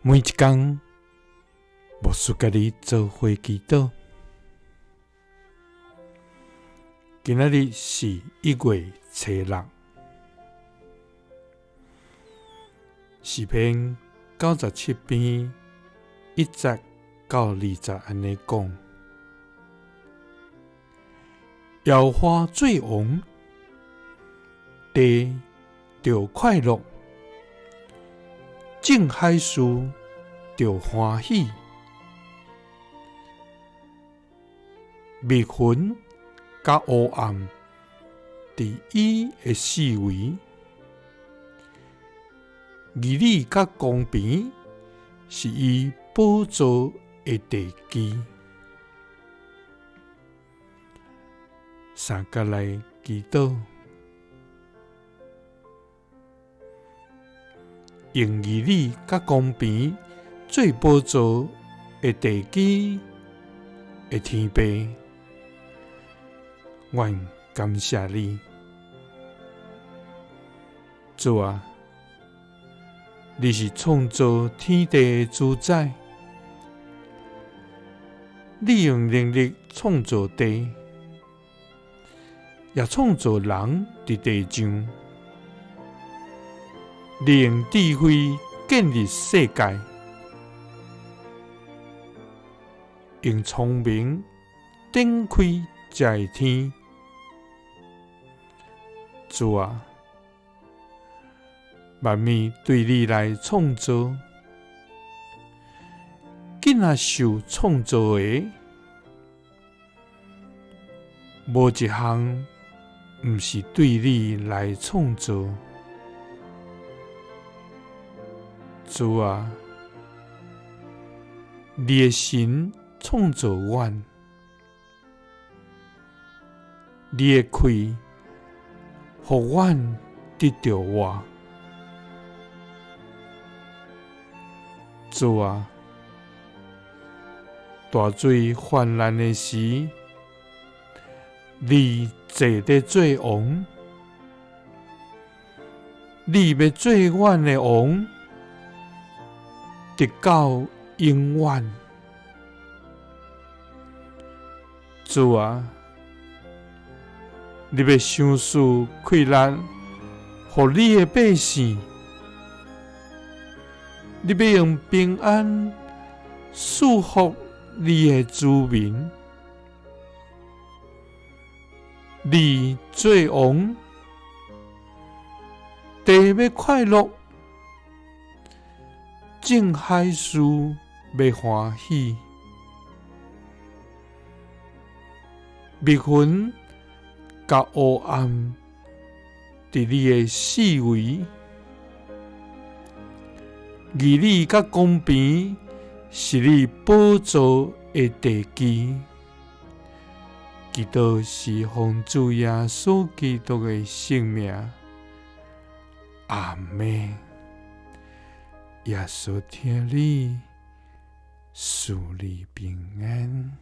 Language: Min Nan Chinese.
每一工，牧師佮你做伙祈禱。今仔日是1月初6，詩篇97篇1節到2節按呢講：耶和華做王，地就快樂，眾海事就歡喜，密雲佮烏暗佇伊的四圍，義理佮公平是伊寶座的地基。三佮來祈禱，用義理佮公平做寶座的地基的天父，阮感謝你，主啊，你是創造天地的主宰，你用能力創造地，也創造人佇地上。你用智慧建立世界，用聰明展開這个天。主啊，萬物對你來創造，囝仔受創造的，無一項毋是對你來創造。主啊，你的神創造阮，你的氣予阮得著活。主啊，大水泛濫的時，你坐佇做王，你欲做阮的王，直到永遠。主啊，你欲賞賜氣力予你的百姓，你欲用平安賜福你的子民。你做王，地欲快樂，眾海事欲歡喜，密雲佮烏暗佇你的四圍，義理佮公平是你寶座的地基。祈禱是奉主耶穌基督的聖名，阿們。耶穌疼你，賜你平安。